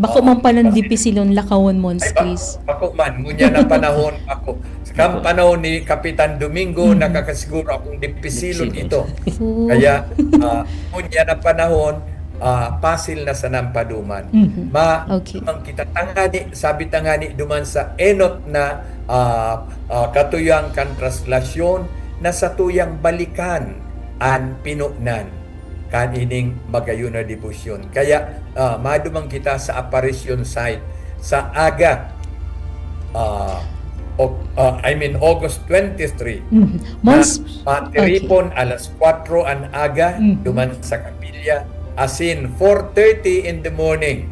Bako Oo. man palan Kasi dipisilon lakawon, Mons Ay, bako, Chris. bako man. Ngunyan na panahon, bako. Kan Bako. panahon ni Kapitan Domingo, Mhm. nakakasiguro akong dipisilon Dipisilon. ito. Oo. Kaya, ah, ngunyan na panahon, ah, pasil na sanang paduman. Mhm. Ma-, Okay. ang kita tangani, sabi tangani duman sa enot na, ah, ah, katuyoan kan traslasyon, na satuyang balikan an pinonan kan ining magayon na debosyon. Kaya, ah, maduman kita sa apparition site sa aga, ah, Oc-, ah, I mean, August twenty-three, Mhm. na Mons-, matiripon okay. alas kwatro an aga, Mhm. duman sa kapilya, asin four thirty in the morning,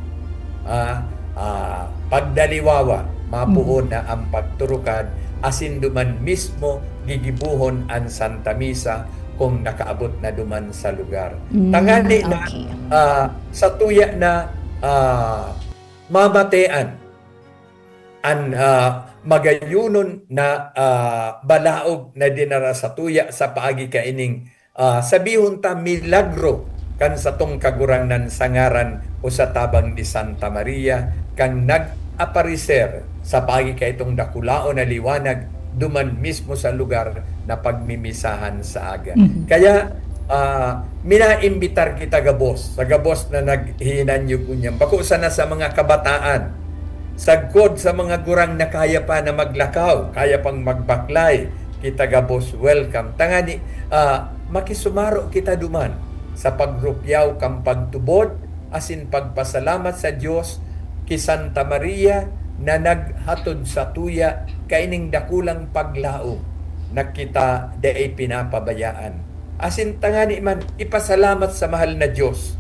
ah, ah, pagdaliwawa, mapoon Mhm. na ang pagturukad, asin duman mismo gigibohon an Santa Misa kung nakaabot na duman sa lugar. Mm, Tangani na, okay. ah, sa tuya na, ah, mamatean an, ah, magayonon na, ah, balaog na dinara sa tuya sa paagi kaining, ah, sabihon ta, milagro kan satong Kagurangnan sa ngaran o sa tabang ni Santa Maria, kan nag-aparecer sa paagi kaitong dakulaon na liwanag duman mismo sa lugar na pagmimisahan sa aga. Mhm. Kaya, ah, minaimbitar kita gabos, sa gabos na naghihinanyog ngunyan. Bako sana sa mga kabataan, sagkod sa mga gurang na kaya pa na maglakaw, kaya pang magbaklay, kita gabos welcome. Tangani, ah, makisumaro kita duman sa pagrukyaw kan pagtubod asin pagpasalamat sa Dios ki Santa Maria na naghatod satuya kaining dakulang paglaom na kita dai pinapabayaan. Asin tangani man ipasalamat sa mahal na Dios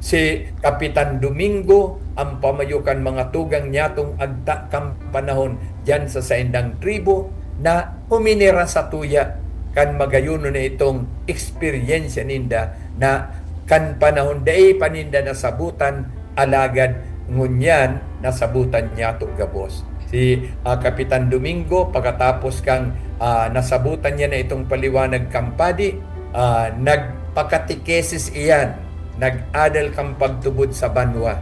si Kapitan Domingo, ang pamayo kan mga tugang niyatong agta kan panahon diyan sa saindang tribo, na huminira satuya kan magayonon na itong eksperyensya ninda na kan panahon dai pa ninda nasabutan, alagad ngunyan nasabutan niyato gabos. Si, ah, Kapitan Domingo, pagkatapos kang, ah, nasabutan niya na itong paliwanag kan padi, ah, nagpakatekesis iyan, nag-adal kan pagtubod sa banwa,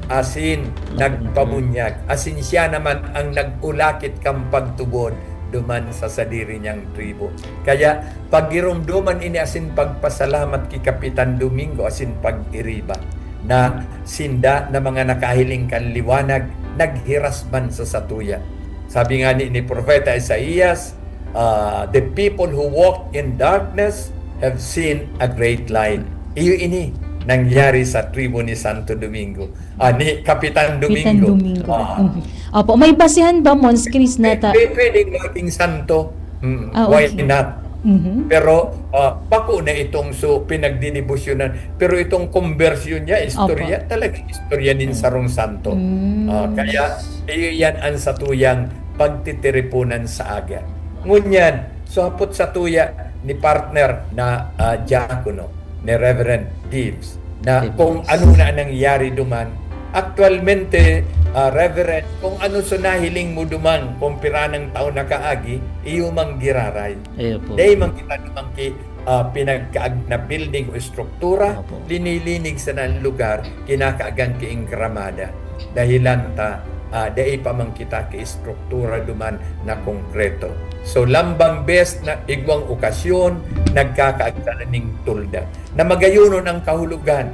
asin nagpabunyag, asin siya naman ang nag-ulakit kan pagtubod duman sa sadiri niyang tribo. Kaya, paggiromdoman ini asin pagpasalamat ki Kapitan Domingo asin pag-iriba na sinda na mga nakahiling kan liwanag naghiras man sa satuya. Sabi ngani ni Propeta Isaias, ah, "The people who walk in darkness have seen a great light." Iyo ini nangyari sa tribo ni Santo Domingo. Ah, ni Kapitan Kapitan Domingo. Domingo. Ah. Mhm. Opo, may basehan ba, Mons Chris, na Pwe-, ta- pwe-, pwedeng maging santo. Mm, Ah, why okay. not? Mhm. Pero ah, bako na itong so pinagdidebosyonan. Pero itong konbersyon niya, istorya, Opo. Talagang istorya nin Mm. sarong santo. Mm. Ah, kaya iyo yan ang satuyang pagtitiripunan sa aga. Ngunyan, so hapot satuya ni partner na ah, diakono, ni Reverend Gibbs, na Gibbs. Kung ano na nangyari duman, aktualmente, ah, Reverend, kung ano so nahiling mo duman, kung piranang taon nakaagi, iyo mang giraray. Iyo po. Dai man kita duman ki ah, pinagkaag na building o estruktura, Opo. Linilinig sana ang lugar, kinakaagan ki ing gramada. Dahilan ta, ah, dai pa man kita ki estruktura duman na konkreto. So, lambang bes na igwang okasyon, nagkakaag sana ning tolda. Na magayonon ang kahulogan.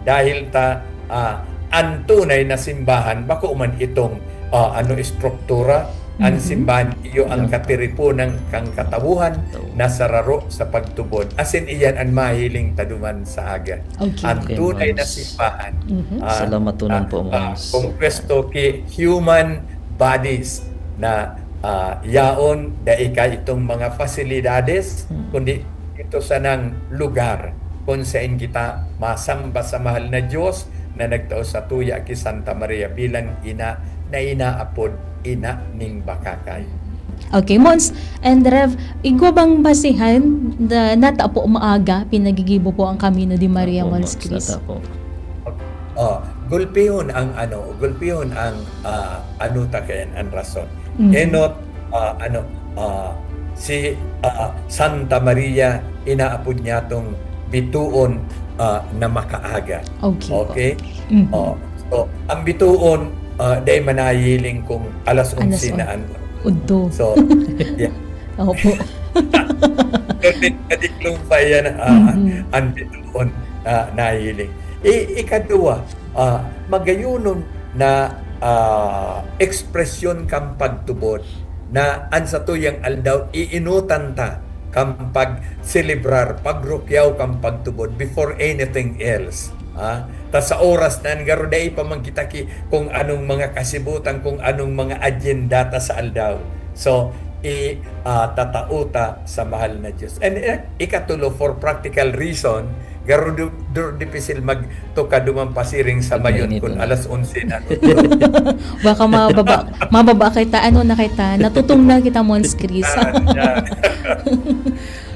Dahil ta, ah, an tunay na simbahan, bako man itong, ah, ano, estruktura, ang Mhm. simbahan, iyo ang Yeah. katiriponan kan katawohan Ito. na sararo sa pagtubod. Asin iyan ang mahiling ta duman sa aga. Okay. Ang Okay, tunay na Mons. simbahan. Mhm. Ah, Salamaton ah, po, ah, Mons. Kung pwesto ki human bodies na ah, yaon, dai ka itong mga fasilidades, Hmm. kundi ito sanang lugar kung saan kita masamba sa mahal na Diyos na nagtao sa tuya ki Santa Maria bilang ina na inaapod ina ning bakakay. Okay, Mons and Rev, igwa bang basihan na natapo maaga, pinagigibo po ang Camino de Maria, Opo, Mons Mons, Chris? natapo. Oh, gulpihon ang ano, gulpihon ang ah, ano ta kayan ang rason. Mhm. Enot, ah, ano, ah, si ah, Santa Maria inaapod niya tong bituon ah, na makaaga. Okay po. Okay? Mhm. Oh, so, ang bituon, ah, dai manahiling kung alas Alas onse na on- an. Udto. So, yeah. Opo. Pero kadiklong pa yan, ah, Mhm. ang bituon ah, nahiling. I, ikaduwa, ah, magayonon na ah, ekspresyon kan pagtubod na an satuyang aldaw iinutan ta kan pagselebrar, pagrukyaw kan pagtubod before anything else. Ah, ta sa oras na yan, garo dai pa man kita ki kung anong mga kasibutan, kung anong mga agyenda ta sa aldaw. So, i, ah, tatao ta sa mahal na Diyos. And eh, ikatulo, for practical reason, garo du, du, dipisil magtukad duman pasiring sa Pag mayon mainit kun na. Alas onse na. Baka mababa, mababa kita, ano na kita, natutong na kita, Mons Chris. Ah, yeah.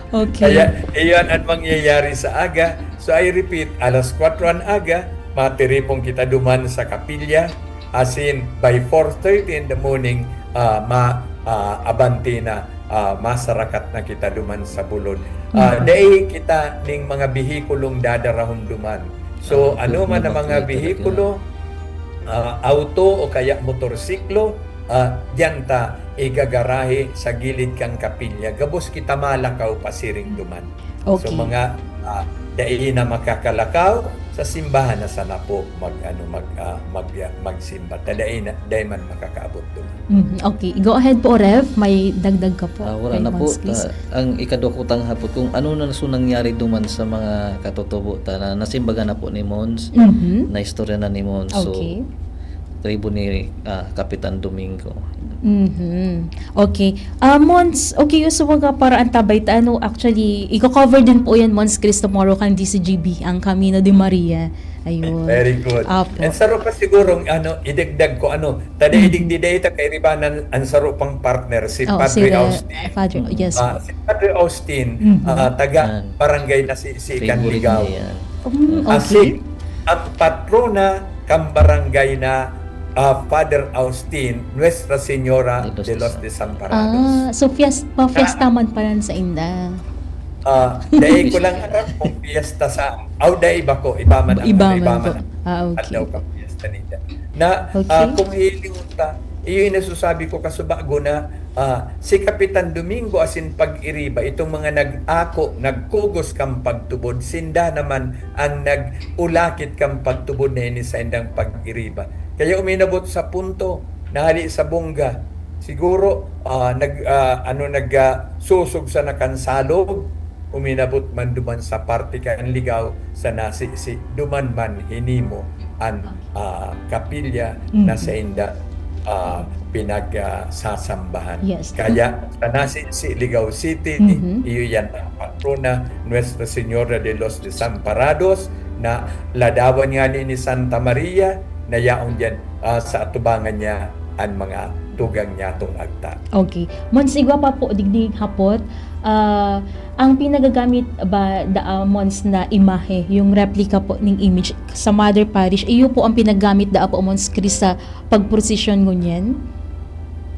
Okay. Kaya, iyan ang mangyayari sa aga. So, I repeat, alas kwatro an aga, matiripon kita duman sa kapilya. As in, by four thirty in the morning, ah, ma, ah, abante na, ah, masarakat na kita duman sa bulod. Ah, Mhm. dai kita ning mga behikulong dadarahon duman. So, Ah, ano man na ang mga bakit behikulo, ah, auto o kaya motorsiklo, ah, diyan ta igagarahe sa gilid kan kapilya. Gabos kita malakaw pasiring duman. So, Okay. mga, ah, dai na makakalakaw, sa simbahan na sana po mag, ano, mag, ah, mag, magsimba. Ta dai na, dai man makakaabot duman. Mhm. Okay. Go ahead po, Rev. May dagdag ka po Ah, wala kay na po. Mons Chris? Ah, ang ikadukutang hapot, kung ano na so nangyari duman sa mga katutubo ta na nasimbagan na po ni Mons, Mhm. na istorya na ni Mons. So, Okay. tribo ni ah, Kapitan Domingo. Mhm. Okay. Ah, Mons, okay, so baga para antabay ta, ano, actually, i-cover din po yan, Mons Chris, tomorrow kan D C G B, ang Camino de Maria. Ayun. Very good. Apo. And saro pa sigurong, ano, idagdag ko, ano, tada Mhm. idigdi dai ta kairibanan ang saro pang partner, si Oo, Padre si Re- Austin. Father, yes. Ah, si Padre Austin, Mhm. ah, taga Yan. Barangay Nasisikan, Favorite Ligao. niya yan. Mm, As okay. in, ang patrona kan barangay na ah, Father Austin, Nuestra Señora De los de los Desamparados. Desamparados. Ah, so fiesta, pa-fiesta man pala sa inda. Ah, dai ko lang aram kung piyesta sa, aw, dai, iba ko, iba man ang, Iba iba man man po. ang Ah, okay. adlaw ka piyesta ninda. Na, Okay. ah, kung hilingon ta, iyo yung nasasabi ko, kasubago na, ah, si Kapitan Domingo asin pag-iriba, itong mga nag-ako, nagkugos kang pagtubod, sinda naman ang nag-ulakit kang pagtubod na ini sa indang pag-iriba. Kaya uminabot sa punto na hali sa bongga, siguro, ah, nag, ah, ano, nag, ah, susog sa nakansalog, uminabot man duman sa parte kan Ligao, sa Nasisi, duman man hinimo an, ah, kapilya na Mhm. sainda ah, pinag, ah, sasambahan. Yes. Kaya sa Nasinsi, Ligao City, Mhm. iyo yan ang patrona, Nuestra Señora de los Desamparados, na ladawan nga ni, ni Santa Maria, na yaon diyan, ah, sa atubangan niya an mga tugang niya tong agta. Okay. Mons, igwa pa po digdi hapot, ah, ang pinagagamit ba daa, Mons, na imahe, yung replica po ning image sa Mother Parish, iyo po ang pinagamit daa po, Mons Chris, sa pagprosesyon ngunyan?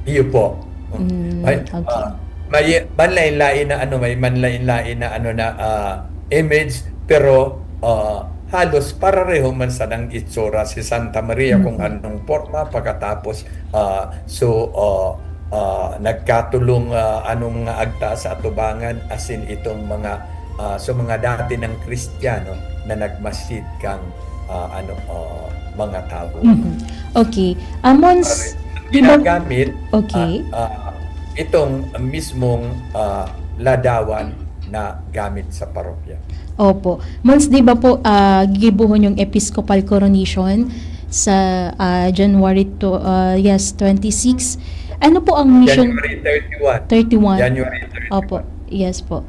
Iyo po. Mm, May, okay. ah, may manlain-lain na ano, may manlain-lain na ano na, ah, image, pero, ah, halos parareho man sanang itsura si Santa Maria kung Mhm. anong porma pagkatapos, ah, so, ah, ah, nagkatulong, ah, anong nga agta sa atubangan, asin itong mga, ah, so mga dati ng Kristiyano na nagmasid kang, ah, ano, ah, mga tawo. Mhm. Okay. Ah, Mons, Pare, di ba ginagamit, Okay. ah, ah, itong mismong, ah, ladawan na gamit sa parokya. Opo. Mons, di ba po, ah, gigibohon yung episcopal coronation sa, ah, January to, ah, yes, twenty-six? Ano po ang mission? January thirty-one. Thirty-one. January thirty-one. Opo. Yes po.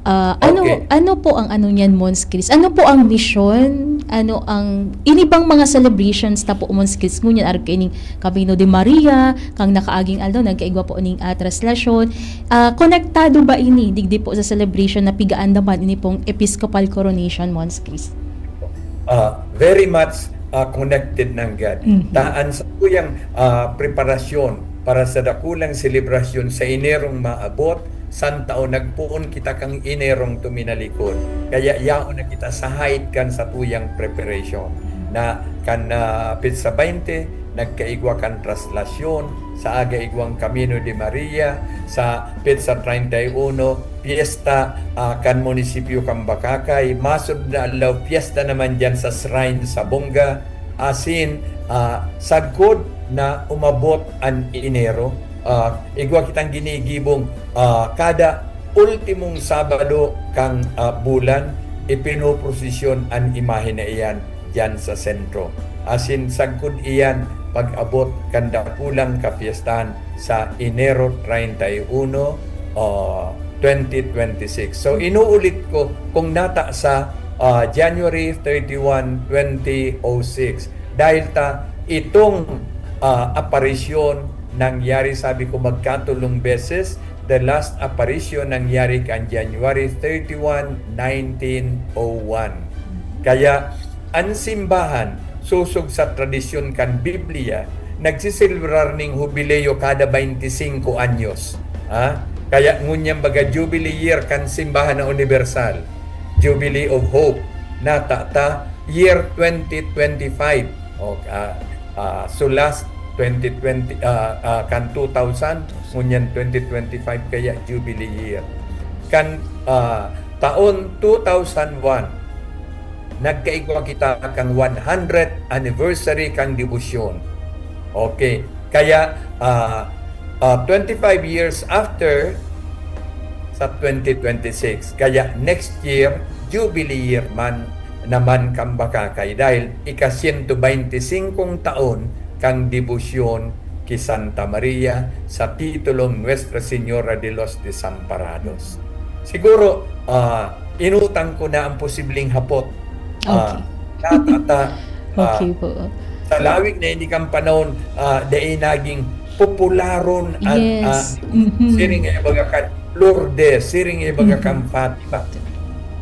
Ah, ano Okay. ano po ang ano niyan, Mons Chris? Ano po ang mission? Ano ang inibang mga celebrations ta po, Mons Chris? Ngunyan arog kaining Camino de Maria, kang nakaaging aldaw nagkaigwa po ning, ah, traslasyon. Ah, konektado ba ini digdi po sa celebration na pigaandaman ini pong episcopal coronation, Mons Chris? Ah, very much, ah, connected nanggad. Mhm. Ta an satuyang, ah, preparasyon para sa dakulang selebrasyon sa Enerong maabot, san taon nagpoon kita kan Enerong tuminalikod. Kaya yaon na kita sa height kan satuyang preparation. Na kan, ah, petsa baynte, nagkaigwa kan traslasyon, sa aga igwang Camino de Maria, sa petsa treinta y uno, piyesta, ah, kan munisipyo kan Bacacay, masunod na aldaw, piyesta naman diyan sa shrine sa Bonga, asin, ah, sagkod na umabot an Enero, ah, igwa kitang ginigibong, ah, kada ultimong Sabado kan, ah, bulan, ipinoprosesyon an imahe na iyan diyan sa sentro. Asin sagkod iyan pag-abot kan dakulang kapyestahan sa Enero treinta y uno, ah, twenty twenty-six. So, inuulit ko, kung nata sa, ah, January thirty-one, twenty oh six, dahil ta itong, ah, aparisyon nangyari, sabi ko, magkatulong beses. The last apparition nangyari kan January thirty-one, nineteen oh one. Kaya, an simbahan, sosog sa tradisyon kan Biblia, nagseselebrar ning hubileo kada baynte singko anyos. Ha? Kaya ngunyan baga Jubilee year kan simbahan na universal, Jubilee of Hope, nata ta year twenty twenty-five. O, ah, ah, so last twenty twenty, ah, ah, kan two thousand, ngunyan twenty twenty-five kaya Jubilee year. Kan, ah, taon two thousand one, nagkaigwa kita kan one hundredth anniversary kan debosyon. Okay. Kaya, ah, ah, twenty-five years after, sa twenty twenty-six. Kaya next year, Jubilee year man naman kan Bacacay, dahil ika-siyento baynte singkong taon kan debosyon ki Santa Maria sa titulong Nuestra Señora de los Desamparados. Siguro, ah, inutang ko na ang posibleng hapot. Ah, Okay. nata ta, ah, Okay po. sa lawig na ini kan panahon, ah, dai naging popularon an, Yes. ah, Mhm. siring nga ibaga kan Lourdes, siring nga ibaga kan Mhm. Fatima.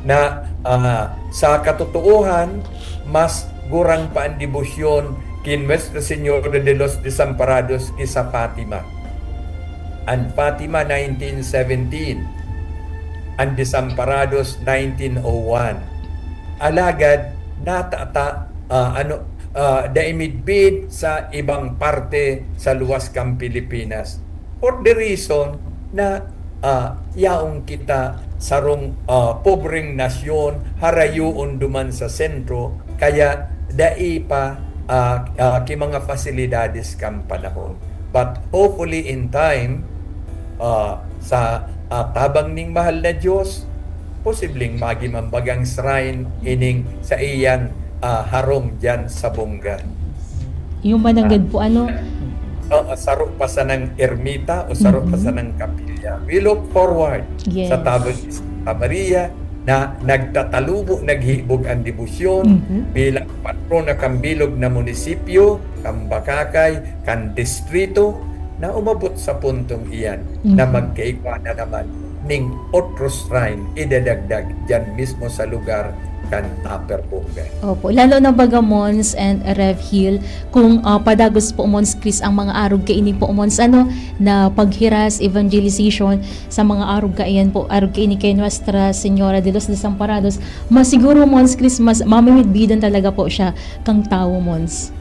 Na, ah, sa katotoohan, mas gurang pa an debosyon ki Nuestra Señora de los Desamparados ki sa Fatima. An Fatima, nineteen seventeen. An Desamparados, nineteen oh one. Alagad, nata ta, ah, ano, ah, dai midbid sa ibang parte sa luwas kan Pilipinas. For the reason na, ah, yaon kita sarong, ah, pobreng nasyon, harayoon duman sa sentro, kaya dai pa, ah, ah, ki mga fasilidades kan panahon. But hopefully in time, ah, sa, ah, tabang ning mahal na Diyos, posibleng magi man bagang shrine ining sa iyang, ah, harong diyan sa Bonga. Yung mananggad po, ano, Oo, saro pa sanang ermita o saro pa Mhm. sanang kapilya. We look forward Yes. sa tabon ni Santa Maria na nagtatalubo, naghihibog ang debosyon Mhm. bilang patrona kan bilog na munisipyo, kan Bacacay, kan distrito, na umabot sa puntong iyan na Mhm. magkaigwa na naman ning otro shrine idadagdag diyan mismo sa lugar kan Upper Bonga. Opo, lalo na baga, Mons and Rev Hill, kung, ah, padagos po, Mons Chris, ang mga arog kaini po, Mons, ano, na paghiras, evangelization sa mga arog kaiyan po, arog kaini kay Nuestra Señora de los Desamparados, mas siguro, Mons Chris, mas mamimidbidan talaga po siya kang tawo, Mons.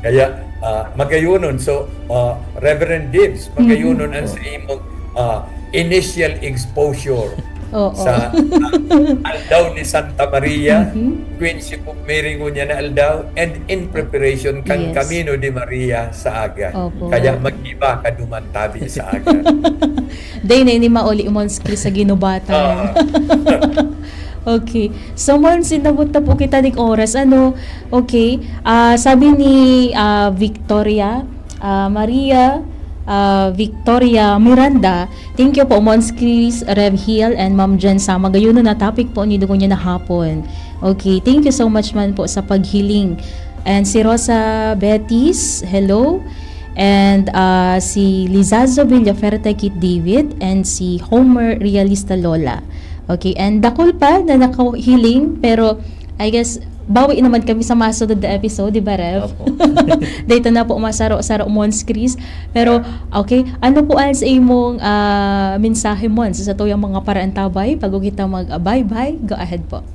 Kaya, ah, magayonon. So, ah, Reverend Dibs, magayonon Mhm. ang sa imong, ah, initial exposure Oo. sa, ah, aldaw ni Santa Maria, Mhm. Quincy po, Mary ngunyan na aldaw, and in preparation kan Yes. Camino de Maria sa aga. Opo. Kaya mag-iba ka duman tabi sa aga. Day na ini mauli, Mons Chris, sa ginubatan. Ah. Okay. So, Mons, inabot na po kita ning oras. Ano? Okay. Ah, sabi ni, ah, Victoria, ah, Maria, ah, Victoria Miranda, "Thank you po, Mons Chris, Rev Hill, and Ma'am Jen, sa magayonon na topic po nindo ngunyan na hapon." Okay, thank you so much man po sa paghiling. And si Rosa Betis, hello. And, ah, si Lizazo Villaferta Kit David, and si Homer Realista Lola. Okay, and dakul pa na nakahiling, pero I guess, bawi naman kami sa masunod na episode, di ba, Rev? Opo. Dito na po masaro-saro, Mons Chris. Pero, okay, ano po ang sa imong, ah, mensahe, Mons, sa tuyang mga paraantabay bago kita mag-bye-bye? Go ahead po.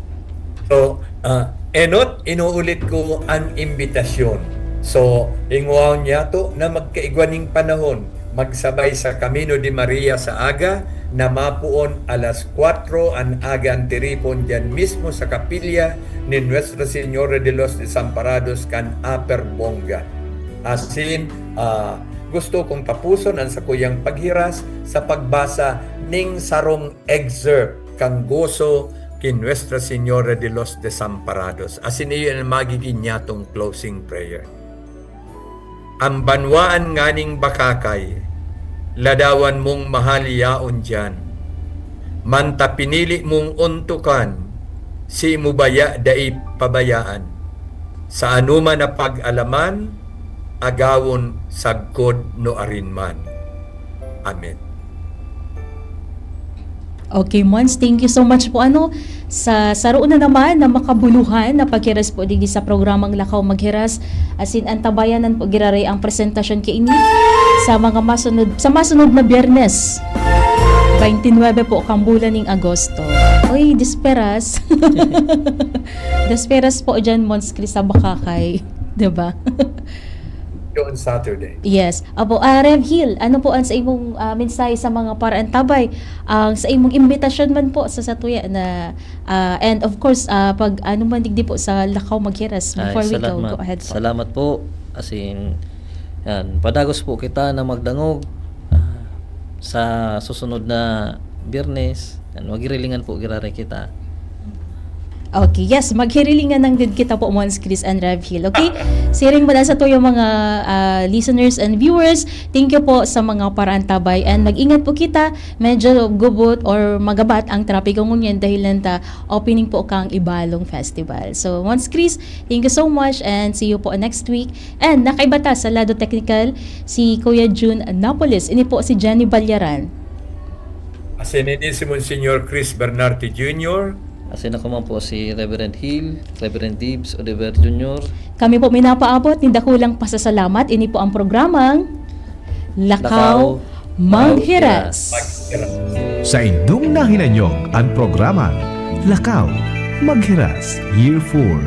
So, ah, enot, inuulit ko ang imbitasyon. So, hingwaon niyato na magkaigwa ning panahon, magsabay sa Camino de Maria sa aga, na mapoon alas kwatro an aga an tiripon diyan mismo sa kapilya ni Nuestra Señora de los Desamparados kan Upper Bonga. Asin, ah, gusto kong tapuson ang sakuyang paghiras sa pagbasa ning sarong excerpt kan Gozo ki Nuestra Señora de los Desamparados. Asin iyo na magigin niyatong closing prayer. An banwaan nganing Bacacay, ladawan mong mahal yaon diyan. Manta pinili mong ontokan, simo baya dai pabayaan. Sa anoman na pag-alaman, agawon sagkod nuarin man. Amen. Okay, Mons, thank you so much po, ano, sa saro na naman na makabuluhan na paghiras po digdi sa programang Lakaw Maghiras. Asin, antabayanan po giraray ang presentasyon kaini sa mga masunod, sa masunod na Biyernes, twenty-nine po kang bulan ning Agosto. Oy, desperas. Desperas po diyan, Mons Chris, sa Bacacay. Diba? On Saturday. Yes. Apo, ah, Rev Hill, ano po ang sa imong, ah, mensahe sa mga paraantabay? Ang sa imong imbitasyon man po sa satuya na, ah, and of course, ah, pag ano man digdi po sa Lakaw Maghiras, Ay, before we go, salamat. Go ahead po. Salamat po. As in, yan, padagos po kita na magdangog, ah, sa susunod na Biyernes. Yan, magirilingan po, giraray kita. Okay, yes, maghirilingan nang din kita po, Mons Chris and Rev Hill. Okay? Siring mo na sa tuyong mga, ah, listeners and viewers, thank you po sa mga paraantabay and mag-ingat po kita. Medyo gubot or magabat ang trapiko ngunyan dahil lang ta opening po kang Ibalong Festival. So, Mons Chris, thank you so much and see you po next week. And nakaiba ta sa lado technical, si Kuya Jun Napoles. Ini po si Jenny Balyaran. Asin ini si Monsignor Chris Bernarte Junior. Asin ako man po si Reverend Hill, Reverend Dibs Oliver Junior. Kami po minapaabot nin dakulang pasasalamat. Ini po ang programang Lakaw Lakaw Maghiras. Maghiras. Saindong nahinanyog an programang Lakaw Maghiras, Year four.